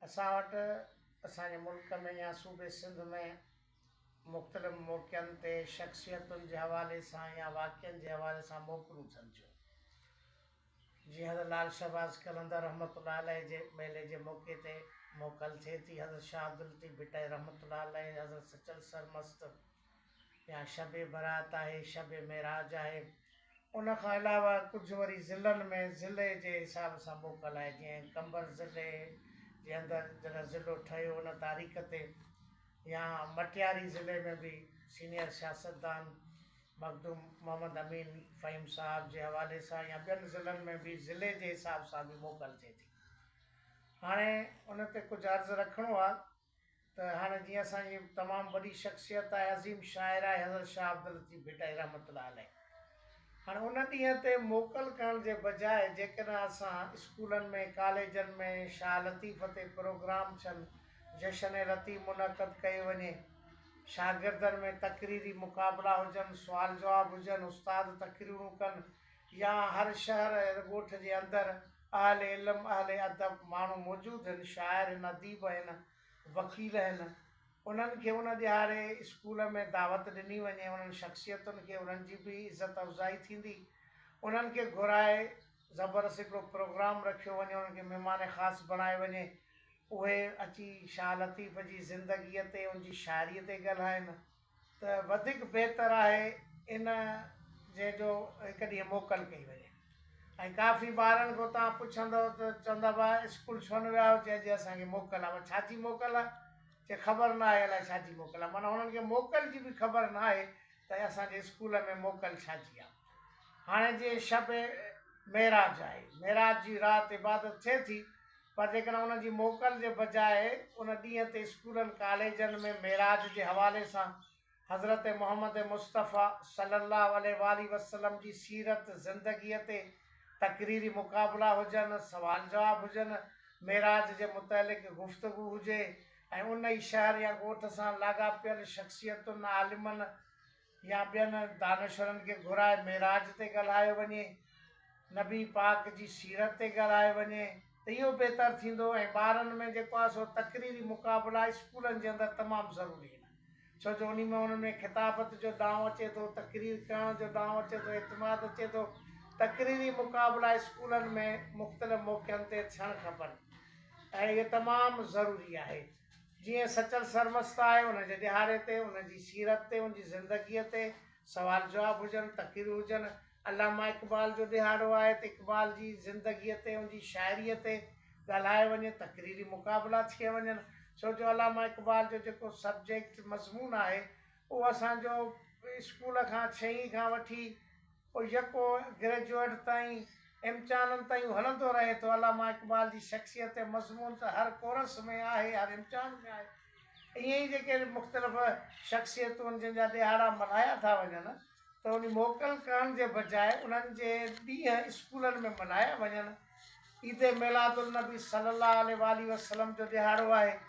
اسان وٽ اسان جي ملڪ ۾ يا صوبي سنڌ ۾ مختلف موقعن تي شخصيتن جي حوالي سان يا واقعن جي حوالي سان موڪلون ٿين ٿيون. جيئن حضرت لال شهباز قلندر رحمة الله عليه جي ميلي جي موقعي تي موڪل ٿئي ٿي، حضرت شاهه عبداللطيف ڀٽائي رحمة الله عليه، حضرت سچل سرمست يا شب برات آهي، شب معراج آهي. ان کان علاوه ڪجهه وري ضلعن ۾ ضلعي جي حساب سان موڪل آهي جيئن قمبر ضلعي جي اندر جڏهن ضلعو ٺهيو ان تاريخ تي يا مٽياري ضلعي ۾ به سينيئر سياستدان مخدوم محمد امين فهيم صاحب جي حوالي سان يا ٻين ضلعن ۾ به ضلعي جي حساب سان به موڪل ٿئي ٿي. هاڻي ان تي ڪجهه عرض رکڻو آهي ته هاڻي جيئن اسان جي تمام وڏي شخصيت آهي عظيم شاعر آهي حضرت شاهه عبداللطيف ڀٽائي رحمة الله عليه هاڻي ان ڏينهن تي موڪل ڪرڻ جي بجاء جيڪڏهن اسان اسڪولن ۾ ڪاليجن ۾ شاهه لطيف تي پروگرام ٿين جشن لطيف منعقد ڪيو وڃي شاگردن ۾ تقريري مقابلا هجن سوال جواب هجن استاد تقريرون ڪن يا هر شهر هر ڳوٺ جي اندر اهل علم اهل ادب ماڻهو موجود هن شاعر هن اديب هن وڪيل هن انهن کي ان ڏهاڙي اسڪول ۾ دعوت ڏني وڃي انهن شخصيتن کي انهن جي به عزت افزائي ٿيندي انهن کي گهرائي زبردست هڪڙو پروگرام رکيو وڃي انهن کي مهمان خاص بڻايو وڃي اهي اچي شاهه لطيف جي زندگيء تي ان جي شاعريء تي ڳالهائن ته وڌيڪ بهتر آهي ان جي جو هڪ ڏينهن موڪل ڪئي وڃي ۽ ڪافي ٻارن کان توهان پڇندؤ ته چوندا ڀاء اسڪول ڇو نه ويا آهيو چئجي اسان کي موڪل آهي ڇا جي موڪل آهي چي خبر نه آهي الائي ڇا جي موڪل آهي معنيٰ هنن کي موڪل جي به خبر نه آهي ته اسان جي اسڪول ۾ موڪل ڇا جي آهي هاڻي جيئن شب معراج آهي معراج جي رات عبادت ٿئي ٿي پر جيڪڏهن ان جي موڪل جي بجاء ان ڏينهن تي اسڪولن ڪاليجن ۾ معراج جي حوالي سان حضرت محمد مصطفيٰ صلي الله عليه واٰله وسلم جي سيرت زندگيء تي تقريري مقابلا هجن، سوال جواب هجن، معراج جي متعلق گفتگو هجي ۽ ان ئي شهر يا ڳوٺ سان لاڳاپيل شخصيتن، عالمن، يا ٻين دانشورن کي گهرائي معراج تي ڳالهايو وڃي، نبي پاڪ جي سيرت تي ڳالهايو وڃي ته اهو بهتر ٿيندو ۽ ٻارن ۾ جيڪو آهي سو تقريري مقابلا اسڪولن جي اندر تمام ضروري آهن ڇو جو انهي ۾ انهن ۾ خطابت جو ڏانء اچي ٿو، تقرير ڪرڻ جو ڏانء اچي ٿو، اعتماد اچي ٿو، تقريري مقابلا اسڪولن ۾ مختلف موقعن تي ٿيڻ کپن ۽ اهي تمام ضروري آهي. جيئن سچل سرمست آهي، ان جي ڏهاڙي تي، ان جي سيرت تي، ان جي زندگيء تي سوال جواب هجن، تقريرون هجن. علامه اقبال جو ڏهاڙو آهي ته اقبال جي زندگيء تي، ان جي شاعريء تي ڳالهايو وڃي، تقريري مقابلا ٿئي وڃن. ڇو جو علامه اقبال جو جيڪو سبجيڪٽ، مضمون، آهي، اهو اسان جو اسڪول کان ڇهين کان وٺي پوء يڪو گريجوئيٽ تائين امتحانن تائين اهو هلندو رهي ٿو. علامه اقبال جي شخصيت تي مضمون ته هر ڪورس ۾ آهي، هر امتحان ۾ آهي. ائين ئي جيڪي مختلف شخصيتون جن جا ڏهاڙا ملهايا ٿا وڃن ته انهي موڪل ڪرڻ جي بجاء انهن جي ڏينهن اسڪولن ۾ ملهايا وڃن. عيد ميلاد النبي صلي الله عليه واٰله وسلم جو ڏهاڙو آهي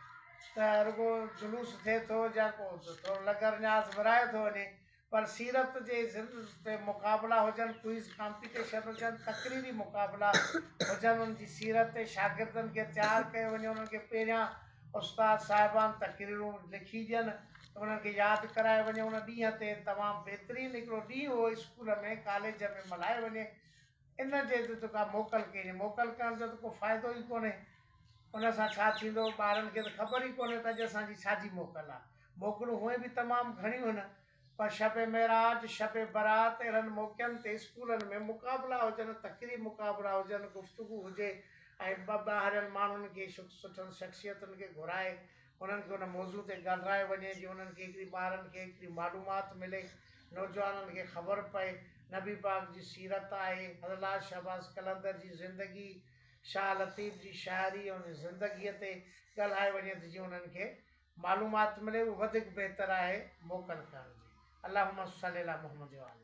ته رڳو جلوس ٿئي ٿو يا ڪو ٿورو لنگر نياز ورهايو ٿو وڃي پر سيرت جي تي مقابلا هجن، ڪوئز ڪامپيٽيشن هجن، تقريري مقابلا هجن انهن جي سيرت تي شاگردن کي تيار ڪيو وڃي انهن کي پهريان استاد صاحبان تقريرون لکي ڏين ته انهن کي ياد ڪرايو وڃي ان ڏينهن تي تمام بهترين هڪڙو ڏينهن اهو اسڪول ۾ ڪاليج ۾ ملهايو وڃي ان جي ته ڪا موڪل ڪئي وڃي موڪل ڪرڻ جو ته ڪو فائدو ئي ڪونهي ان سان ڇا ٿيندو ٻارن کي ته خبر ئي ڪونهي ته اڄ اسان جي ڇا جي موڪل آهي موڪلون هونئن به تمام گهڻيون هن پر شب معراج، شب برات اهڙن موقعن تي اسڪولن ۾ مقابلا هجن، تقريري مقابلا هجن، گفتگو هجي ۽ ٻاهرين ماڻهن کي سٺن شخصيتن کي گهرائي انهن کي ان موضوع تي ڳالهرايو وڃي جيئن انهن کي هڪڙي ٻارن کي هڪڙي معلومات ملي، نوجوانن کي خبر پئي نبي پاڪ جي سيرت آهي، حضرت لعل شهباز قلندر جي زندگي، شاهه لطيف جي شاعري ۽ ان جي زندگيء تي ڳالهايو وڃي ته جيئن انهن کي معلومات ملي اهو وڌيڪ بهتر آهي موڪل ڪرڻ جي اللهم صلي علي محمد وآل.